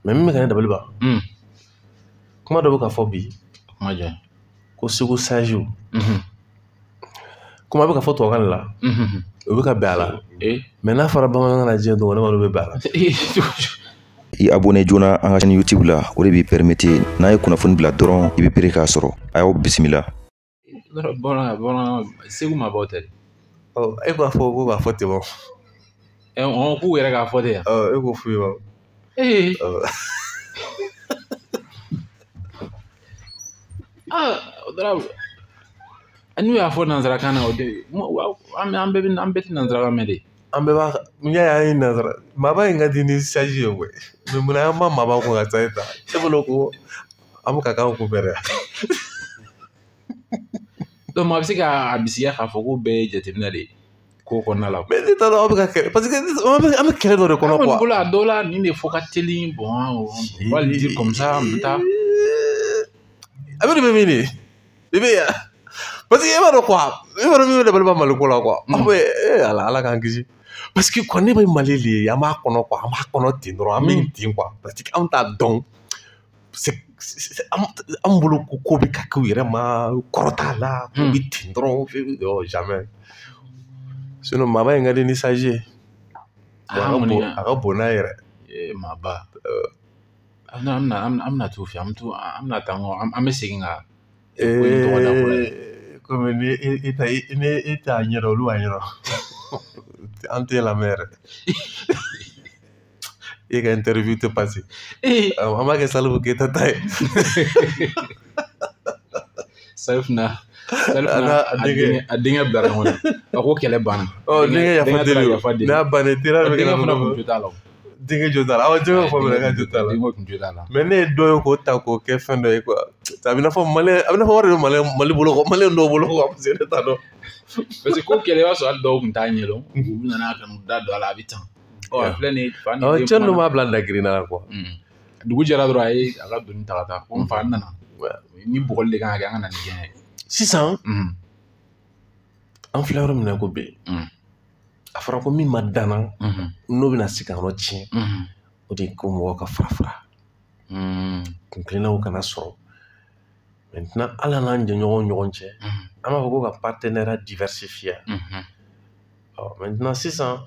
Mais min bɛ ka ne dabali ban, kuma dɔ bɛ ka fɔ bi, kuma jɛ ko Segu sages, kuma bɛ ka fɔ tubabukan de la, o bɛ ka bɛn a la. Mais n'a fɔra bamanankan na diɲɛ don, ne ma bɛ bɛn a la. I abonné joona an ka chaîne YouTube la, o de b'i permettre n'a ye kunnafoni bila dɔrɔn i bɛ pere k'a sɔrɔ. A y'aw bisimila. Bamanan Segu maabaw tɛ. E k'a fɔ ko k'a fɔ ten wa? K'u yɛrɛ k'a fɔ ten yan. E k'o f'u ye wa? N'u y'a fɔ nanzarakan na, o de an bɛɛ tɛ nanzarakan mɛn de. An bɛɛ b'a n y'a ye, an ye nanzara maaba in ka di ni sage ye koyi. Mais munna an ma maaba kun ka sage ta? E bolo ko an bɛ ka k'an kun fɛ dɛ. Donc maa bɛ se k'a bisigiya k'a fɔ ko bɛɛ ye jateminɛ de ye ko kɔnɔna la. Mais ne t'a dɔn aw bɛ ka kɛlɛ, parce que an bɛ kɛlɛ dɔ de kɔnɔ quoi. Bolo a dɔw la nin de fɔ ka teli, bon on va le dire comme ça, an bɛ taa. A bɛ nin bɛ min de? I bɛ yan. Parce que e b'a dɔn quoi, e b'a dɔn min bɛ dabali ban Mali ko la quoi. Aw bɛ ala k'an kisi. Parce que quoi, ne bɛ Mali de ye, an b'a kɔnɔ quoi, an b'a kɔnɔ ten dɔrɔn, an bɛ ten quoi. Parce que anw t'a dɔn. An bolo ko bɛ ka k'u yɛrɛ ma, kɔrɔ t'a la, ko bɛ ten dɔrɔn, jamais. Sinon maaba in ka di ni sage ye. A ka bon n'a yɛrɛ. Maaba. An bɛna t'o fɛ, an bɛna taa an bɛ segin ka. Komi ni e t'a ɲɛdɔn, olu b'a ɲɛdɔn. An t'e lamɛn yɛrɛ. E ka interview tɛ passer. An b'a kɛ Salifu Keyita ta ye. Salifu na a denkɛ bilara ɲɔgɔn na. A ko kɛlɛ banna. Denkɛ yafa deli. N'a bannen teliya bɛ kɛ. Denkɛ fana kun jo t'a la. Denkɛ jo t'a la. Awɔ, denkɛ fɔ minɛ ka jo t'a la. Denkɛ kun jo t'a la. Mais ne ye dɔ ye k'o ta k'o kɛ fɛn dɔ ye quoi. A bɛ n'a fɔ Mali, a bɛ n'a fɔ wari bɛ Mali bolo quoi, Maliyɛn dɔw bolo quoi, parce que ne t'a dɔn. Parce que ko kɛlɛ i b'a sɔrɔ hali dɔw kun t'a ɲɛdɔn. U nana ka n'u da don a la, a bɛ tan. A filɛ nin ye fa ni den. Cɛ ninnu b'a bila dagirinna la quoi. Dugu jɛra dɔrɔn a ye a ka doni ta ka taa. Ko n fa n nana. Ni bugɔli de kan ka kɛ, an ka na ni gɛn ye. Sisan an filɛ yɔrɔ min na ko bi, a fɔra ko min ma danna n'o bɛna se ka yɔrɔ tiɲɛ, o de ye ko mɔgɔw ka fara fara. Kun kelennaw kana sɔrɔ. Maintenant ala n'an jɛɲɔgɔnw ɲɔgɔn cɛ, an b'a fɔ ko ka partenariat diversifier. Maintenant sisan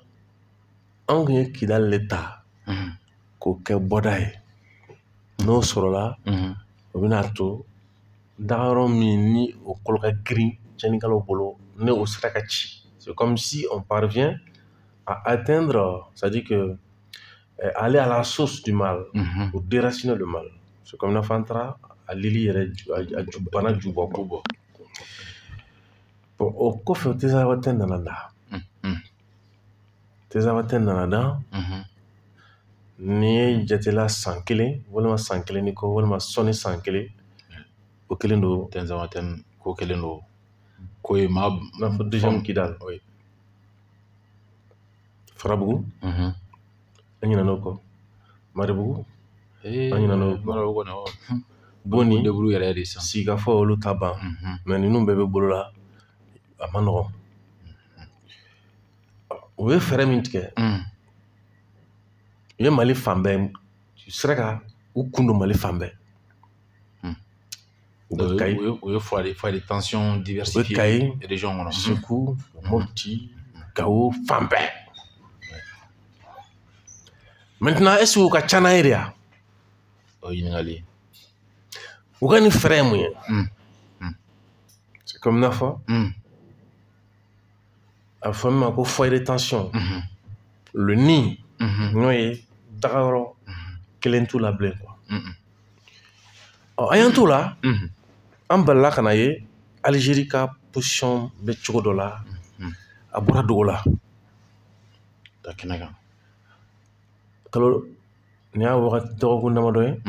anw kun ye Kidali de ta k'o kɛ bɔda ye. N'o sɔrɔla, o bɛna to dagayɔrɔ min ni o kolo ka girin tiɲɛnikɛlaw bolo, ni o sera ka ci. C'est comme si on parvient à atteindre, c'est-à-dire que aller à la source du mal, pour déraciner le mal. C'est comme n'a fɔ an taara a lili yɛrɛ bana ju bɔ quoi. Bon, o kɔfɛ Tinzawatɛn nana da. Tinzawatɛn nana da. N'i ye jatela san kelen walima san kelen ni kɔ walima sɔnni san kelen, o kelen don. Tinzawatɛn ko kelen don. Ko ye maa n'a fɔ deuxième Kidal. Farabugu, an ɲinɛna o kɔ. Maribugu, an ɲinɛna o kɔ. Boni, yɛrɛ de sisan. Sigikafɔ olu ta ban. Mais ninnu bɛɛ bɛ bolo la, a ma nɔgɔn. U ye fɛɛrɛ min tigɛ, u ye Mali fan bɛɛ, u sera ka u kun don Mali fan bɛɛ. U bɛ Kayi, u ye foyer de tension diversifié. U bɛ Kayi, région kɔnɔ. Segu, Mopti, Gawo, fan bɛɛ. Maintenant est-ce que u ka ca n'an ye de ya? O ye ɲininkali ye. U ka nin fɛɛrɛ ye mun ye? C'est comme n'a fɔ a bɛ fɔ min ma ko foyer de tension. Le nid, n'o ye dagayɔrɔ kelen t'u la bilen quoi. An y'an t'o la, an balila ka na ye Algérie ka position bɛ cogo dɔ la, a bɔra dogo la. Ta kɛnɛ kan. Kalo nin y'a wagati dɔgɔkun damadɔ ye,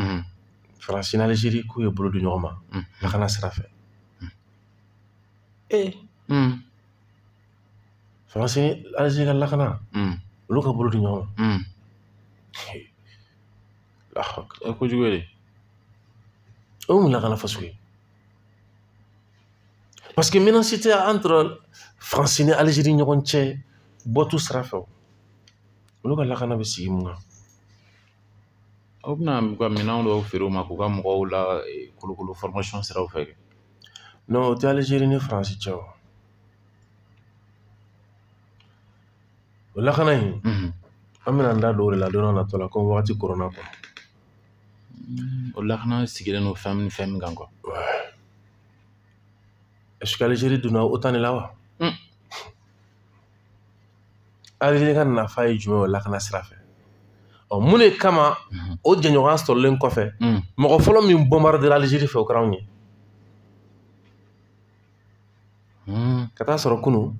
Faransi ni Algérie k'u ye bolo di ɲɔgɔn ma lakana sira fɛ. Faransi ni Algérie ka lakana, olu ka bolo di ɲɔgɔn ma. Kojugu ye de. O mun lakana faso ye? Parce que menace tɛ entre Faransi ni Algérie ɲɔgɔn cɛ bɔtu sira fɛ, olu ka lakana bɛ sigi mun kan? Aw bɛna u ka minɛnw dɔw feere u ma k'u ka mɔgɔw la kolokolo formation siraw fɛ. Non, o tɛ Algérie ni Faransi cɛ o. O lakana in, an bɛna an da don o de la don n'a natɔ la komi wagati koronna quoi. O lakana sigilen don fɛn min fɛn min kan quoi. Est-ce que Algérie donna OTAN de la wa? Algérie ka nafa ye jumɛn o lakana sira fɛ? Ɔ mun de kama o jɛɲɔgɔnya sɔrɔlen kɔfɛ mɔgɔ fɔlɔ min bombardera Algérie fɛ o kɛra anw ye. Ka taa sɔrɔ kunun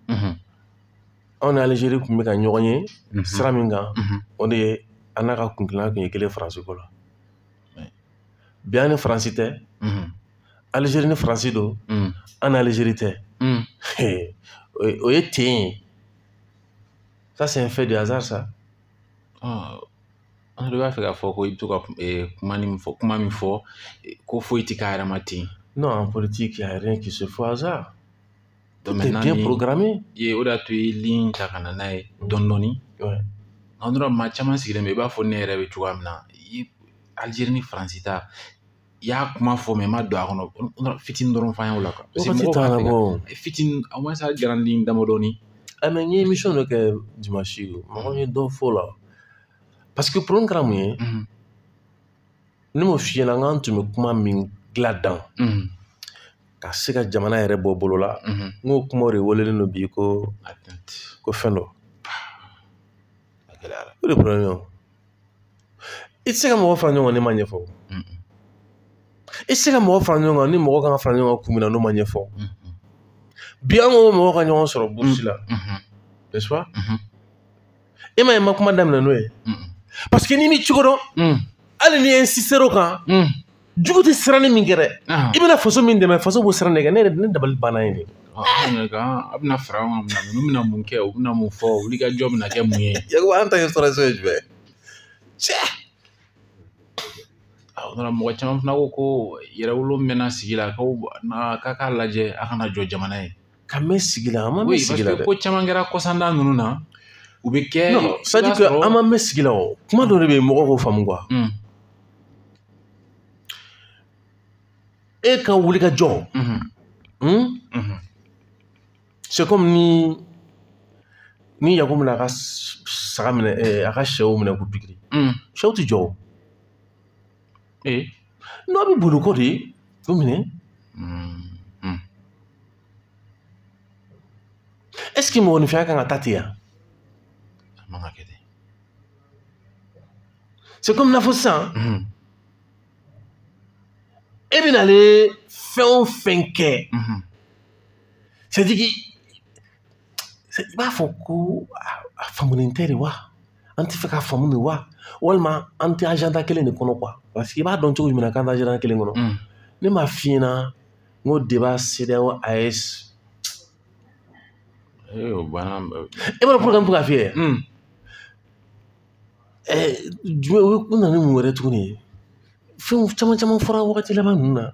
anw ni Algérie tun bɛ ka ɲɔgɔn ye sira min kan o de ye an n'a ka kuntilenna tun ye kelen Faransi ko la. Bi an ni Faransi tɛ, Algérie ni Faransi don, an ni Algérie tɛ. O ye ten ye. Ça, c'est un fait de hasard, ça. An de b'a fɛ k'a fɔ ko i bɛ to ka kuma min fɔ ko foyi tɛ k'a yɛrɛ ma ten. Non, en politique, il n'y a rien qui se fait au hasard. Tout est bien programmé. O de y'a to i ye ligne ta ka na n'a ye dɔɔni dɔɔni. An dɔrɔn maa caman sigilen bɛ i b'a fɔ ne yɛrɛ bɛ cogoya min na Algérie ni Faransi ta i y'a kuma fɔ mais i ma don a kɔnɔ fitinin dɔrɔn f'an ye o la quoi. Parce que mɔgɔw b'a fɛ ka fitinin au moins a grande ligne damadɔni. Ah mais n ye émission dɔ kɛ dimanche mɔgɔw ye dɔ fɔ o la. Parce que problème kɛra mun ye, ne m'o f'i ɲɛna n k'an tun bɛ kuma min dilan dan ka se ka jamana yɛrɛ bɔ bolo la, n k'o kumaw de welelen don bi ko fɛn dɔ. O de problème ye o. I tɛ se ka mɔgɔ fara ɲɔgɔn kan n'i ma ɲɛfɔ. I tɛ se ka mɔgɔ fara ɲɔgɔn kan ni mɔgɔ kan ka fara ɲɔgɔn kan kun min na n'o ma ɲɛfɔ. Bi an ko mɔgɔ ka ɲɔgɔn sɔrɔ bourse la, n'est-ce pas? E ma ye n ma kuma daminɛ n'o ye. Parce que n'i m'i cogo dɔn, hali n'i insister o kan, jugu tɛ siranni min kɛ dɛ, i bɛna faso min dɛmɛ, faso b'o siran de kɛ. Ne yɛrɛ ne dabali banna yen de. A bɛna fara an kan, ninnu bɛna mun kɛ, u bɛna mun fɔ, wulikajɔ bɛna kɛ mun ye. Yakuba, an ta ye sɔrɔ ye jumɛn ye? Cɛ! Mɔgɔ caman fana ko ko yɛrɛwolo mɛnna sigi la k'a k'a lajɛ a kana jɔ jamana ye. Ka mɛn sigi la, an ma mɛn sigi la dɛ. Parce que ko caman kɛra kɔsanda ninnu na, u bɛ kɛ. Non, c'est à dire que an ma mɛn sigi la o. Kuma dɔ de bɛ yen mɔgɔw k'o faamu quoi. E ka wuli ka jɔ. C'est comme ni Yakubu bɛna a ka saga minɛ, a ka sɛw minɛ k'u pikiri. Sɛw tɛ jɔ o. Non, a bɛ boli kɔ de k'u minɛ. Est-ce que mɔgɔninfinya kan ka taa ten yan? A man ka kɛ ten. C'est comme n'a fɔ sisan. E bɛna ale fɛn o fɛn kɛ. C'est-à-dire que i b'a fɔ ko a faamulen tɛ de wa? An tɛ fɛ k'a faamu de wa? Walima an tɛ agenda kelen de kɔnɔ quoi. Parce que i b'a dɔn cogo jumɛn na k'an tɛ agenda kelen kɔnɔ. Ne m'a f'i ɲɛna n ko débat CEDEAO AES. O banna. E b'a dɔn programme k'a f'i ye. Jumɛn o nana ni mun wɛrɛ tuguni? Fɛn caman caman fɔra wagati laban ninnu na.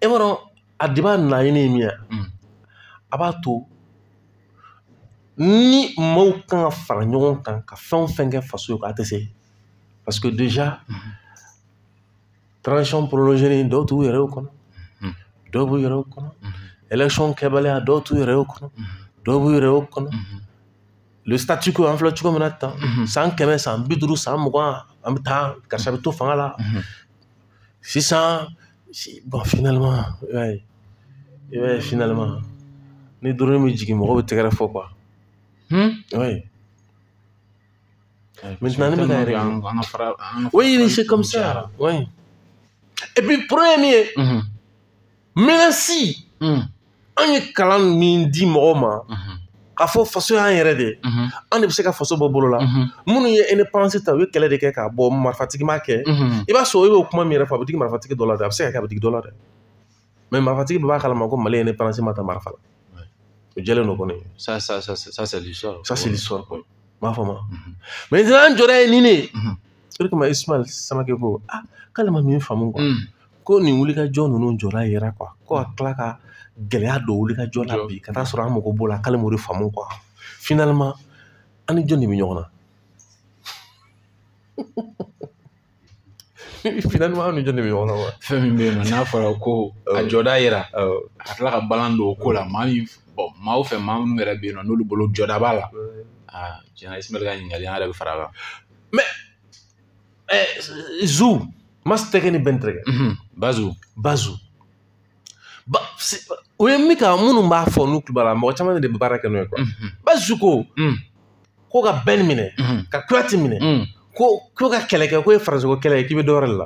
E b'a dɔn a débat laɲini ye min ye, a b'a to ni maaw kan ka fara ɲɔgɔn kan ka fɛn o fɛn kɛ faso ye k'a tɛ se. Parce que déjà transition prolongée dɔw t'u yɛrɛ kɔnɔ, dɔw b'u yɛrɛ kɔnɔ, élection kɛbaliya dɔw t'u yɛrɛ kɔnɔ, dɔw b'u yɛrɛ kɔnɔ. Le statu quo an filɛ cogo min na tan, san 100, san 50, san 20, an bɛ taa karisa bɛ to fanga la. Sisan bon finalement i b'a ye finalement ni drone bɛ jigin mɔgɔw bɛ tɛgɛrɛ fɔ quoi. Oui. Maintenant, oui, c'est comme ça. Oui. Et puis, premier, menace, an ye kalan min di mɔgɔw ma, k'a fɔ faso y'an yɛrɛ de ye, an de bɛ se ka faso bɔ bolo la. Minnu ye indépendance ta, u ye kɛlɛ de kɛ k'a bɔ marifatigi ma kɛ. I b'a sɔrɔ i b'o kuma min yɛrɛ fɔ, a bɛ digi marifatigi dɔ la dɛ, a bɛ se ka kɛ a bɛ digi dɔ la dɛ. Mais marifatigi bɛɛ b'a kalama ko Mali ye indépendance ma ta marifa la. O jɛlen don kɔni. Ça c'est l'histoire. Ça c'est l'histoire quoi. M'a faamu. Maintenant an jɔra ye nin de ye. O de kama Ismaël Samake ko ah k'ale ma min faamu quoi. Ko nin wulikajɔ ninnu jɔra yɛrɛ quoi. Ko ka tila ka gɛlɛya don wulikajɔ la bi ka taa sɔrɔ an mago b'o la k'ale m'o de faamu quoi. Finalement an ni jɔn de bɛ ɲɔgɔn na? Finalement anw ni jɔn de bɛ ɲɔgɔn na wa? Fɛn min bɛ yen nɔ n'a fɔra ko a jɔda yira, a ka tila ka balan don o ko la, maa min bon maaw fɛ maa minnu yɛrɛ bɛ yen nɔ n'olu bolo jɔda b'a la. Aa tiɲɛna Ismaël ka ɲininkali an yɛrɛ bɛ fara a kan. Mais Zou mas tɛgɛ ni bɛn tɛgɛ. Bazu. Bazu. Ba o ye min ka minnu b'a fɔ n'u tulo b'a la, mɔgɔ caman de bɛ baara kɛ n'o ye quoi. Bazu ko ko ka bɛn minɛ, ka Kuyate minɛ, ko ka kɛlɛ kɛ, ko ye faransi ko kɛlɛ ye, k'i bɛ dɔ wɛrɛ de la.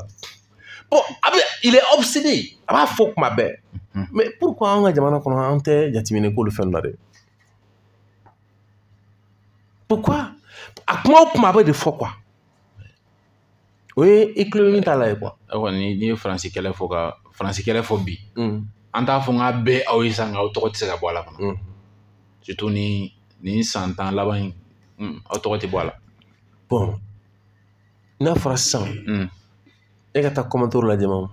Bon a bɛ il est obsédé, a b'a fɔ kuma bɛɛ. Mais pourquoi an ka jamana kɔnɔ an tɛ jateminɛ k'olu fɛn na dɛ? Pourquoi? A kuma o kuma a bɛ de fɔ quoi. O ye i tulo bɛ min t'a la ye quoi. Ayiwa n'i ye faransi kɛlɛ fɔ ka faransi kɛlɛ fɔ bi, an t'a fɔ n k'a bɛɛ aw ye sa, nka aw tɔgɔ tɛ se ka bɔ a la fana. Surtout ni san 10 laban in, aw tɔgɔ tɛ bɔ a la. Bon n'a fɔra sisan, e ka taa commentaire lajɛ ma,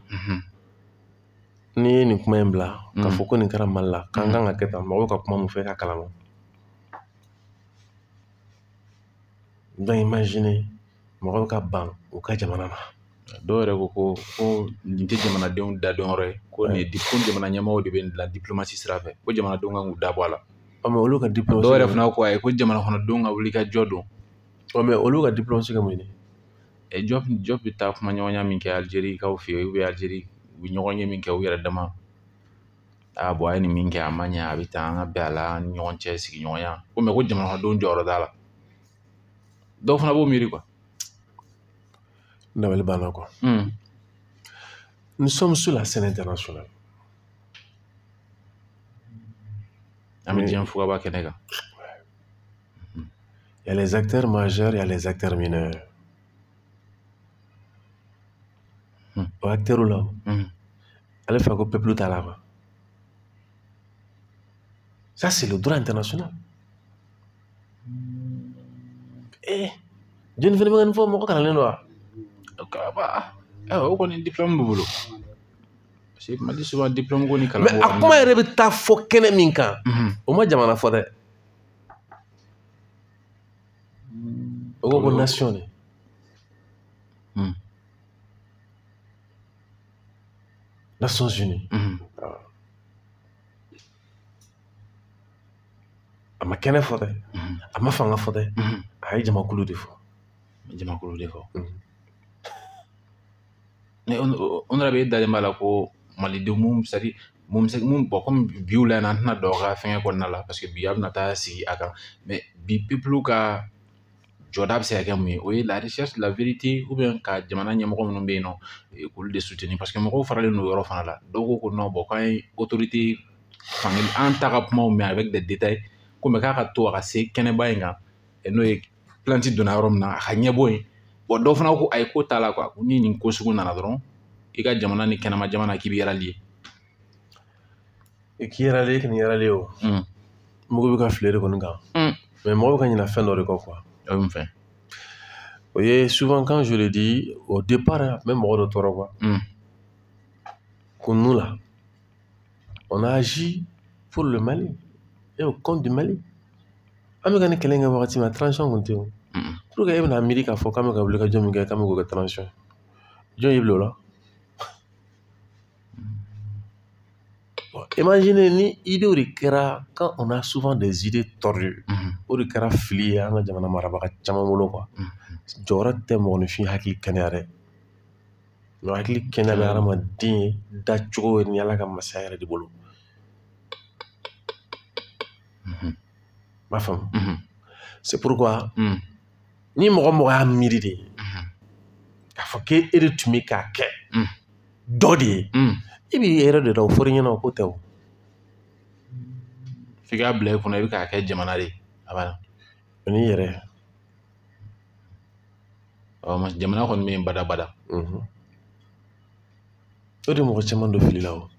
n'i ye nin kuma in bila k'a fɔ ko nin kɛra Mali la, k'an kan ka kɛ tan, mɔgɔw ka kuma mun fɔ e ka kalama. Donc imaginez mɔgɔw ka ban u ka jamana ma. Dɔw yɛrɛ ko ko nin tɛ jamanadenw da dɔn yɔrɔ ye, ko nin ye ko jamana ɲɛmɔgɔw de bɛ nin dilan diplomatie sira fɛ, ko jamanadenw kan k'u da bɔ a la. Mais olu ka diplomatie. Dɔw yɛrɛ fana ko ayi, ko jamana kɔnɔdenw ka wuli ka jɔ don. Mais olu ka diplomatie kɛ mun ye? Jɔ bɛ taa kumaɲɔgɔnya min kɛ Algérie kaw fɛ yen, ou bien Algérie u bɛ ɲɔgɔn ye min kɛ u yɛrɛ dama. Aa bon a ye nin min kɛ a ma ɲɛ, a bɛ taa an ka bɛn a la an ni ɲɔgɔn cɛ sigiɲɔgɔnya. Ko mais ko jamana kɔnɔdenw jɔyɔrɔ t'a la. Dɔw fana b'o miiri quoi. Dabali banna quoi. Nous sommes sur la scène internationale. An bɛ diɲɛ fugaba kɛnɛ kan. Il y a les acteurs majeurs, il y a les acteurs mineurs. O acteurs la, ale fɛ ko peuple t'a la quoi. Ça c'est le droit international. Eh, jɔnni fana bɛ ka nin fɔ mɔgɔ kalannen don wa? O kɔni diplôme b'u bolo. Parce que Mali souvent diplôme ko ni kalan. Mais a kuma yɛrɛ bɛ taa fɔ kɛnɛ min kan, o ma jamana fɔ dɛ. O ko ko nation de. Nations Unies. A ma kɛnɛ fɔ dɛ, a ma fanga fɔ dɛ, a ye jamakulu de fɔ. Jamakulu de fɔ. Mais on yɛrɛ bɛ dalen b'a la ko malidenw mun c'est à dire mun bɛ se mun bɔn komi bi la in na an tɛna don aw ka fɛngɛ kɔnɔna la parce que bi a bɛna taa sigi a kan, mais bi peuple ka jɔda bɛ se ka kɛ mun ye, o ye la recherche de la vérité ou bien ka jamana ɲɛmɔgɔ minnu bɛ yen nɔ k'olu de soutenir, parce que mɔgɔw faralen don o yɔrɔ fana la. Dɔw ko non bon k'an ye autorité fankelen an ta ka kumaw mɛn avec des détails, ko mais k'a ka to a ka se kɛnɛba in kan n'o ye plainte donna yɔrɔ min na a ka ɲɛbɔ yen. Bon dɔw fana ko ayi ko t'a la quoi, ni nin ko sugu nana dɔrɔn i ka jamana ni kɛnɛma jamana k'i bɛ rallier. I k'i rallier k'i ni rallier o. Mɔgɔ bɛ ka fili de kɔni kan. Mais mɔgɔ bɛ ka ɲinɛ fɛn dɔ de kɔ quoi. O ye mun fɛn? O ye souvent quand je le dis au départ a tun bɛ mɔgɔ dɔ tɔɔrɔ quoi. Ko nous là, on a agi pour le Mali et au compte du Mali. An bɛ ka nin kɛlɛ in kɛ wagati min na, transition kun tɛ yen o. Pour que e bɛna miiri k'a fɔ k'an bɛ ka wuli ka jɔ min kɛ k'an bɛ k'o kɛ transition ye, jɔn y'i bila o la? Bon, imaginez ni idée de kɛra, quand on a souvent des idées tordues, o de kɛra fili ye an ka jamana marabaga caman bolo quoi. Jɔyɔrɔ tɛ mɔgɔninfin hakili kɛnɛya dɛ. Mais hakili kɛnɛya bɛ hadamaden dacogo ni Ala ka masaya yɛrɛ de bolo. N b'a faamu. C'est pourquoi ni mɔgɔ mɔgɔ y'a miiri de k'a fɔ k'e de tun bɛ k'a kɛ dɔ de ye, i b'i yɛrɛ de da o fɔr'i ɲɛna o ko tɛ o. F'i k'a bila i kunna i bɛ k'a kɛ jamana de ye a banna. O n'i yɛrɛ. Jamana kɔni bɛ yen badabada. O de mɔgɔ caman don fili la o.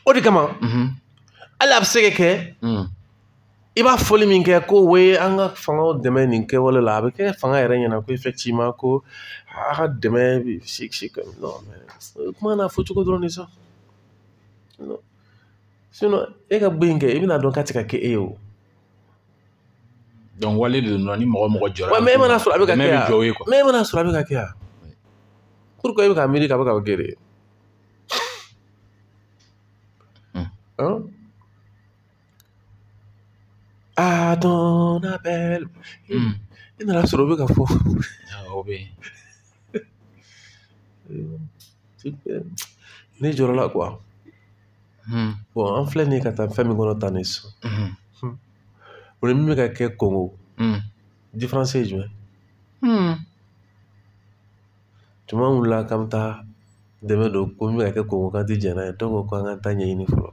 O de kama hali a bɛ se ka kɛ i b'a fɔli min kɛ ko we an ka fangaw dɛmɛ nin kɛwale la, a bɛ kɛ fanga yɛrɛ ɲɛna ko effectivement ko a ka dɛmɛ si non mais kuma n'a fɔcogo dɔrɔn de sa. Non, sinon e ka bɔ yen kɛ i bɛna dɔn k'a tɛ ka kɛ e ye o. Donc wale de don ni mɔgɔ mɔgɔ jɔra. Ouais, mais e mana sɔrɔ a bɛ ka kɛ yan. Jɔ ye quoi. Mais e mana sɔrɔ a bɛ ka kɛ yan. Pourquoi e bɛ k'a miiri k'a bɛ ka kɛ de? Hein? À ton appel. I nana sɔrɔ o bɛ ka fɔ. O bɛ yen. Ne jɔrɔ la quoi. Bon, an filɛ nin ye ka taa fɛn min kɔnɔ tan de sisan. O ni min bɛ ka kɛ Congo. Différence ye jumɛn? Tuma wulila k'an bɛ taa dɛmɛ don ko min bɛ ka kɛ Congo k'an tɛ jɛn n'a ye, dɔw ko k'an ka taa ɲɛɲini fɔlɔ.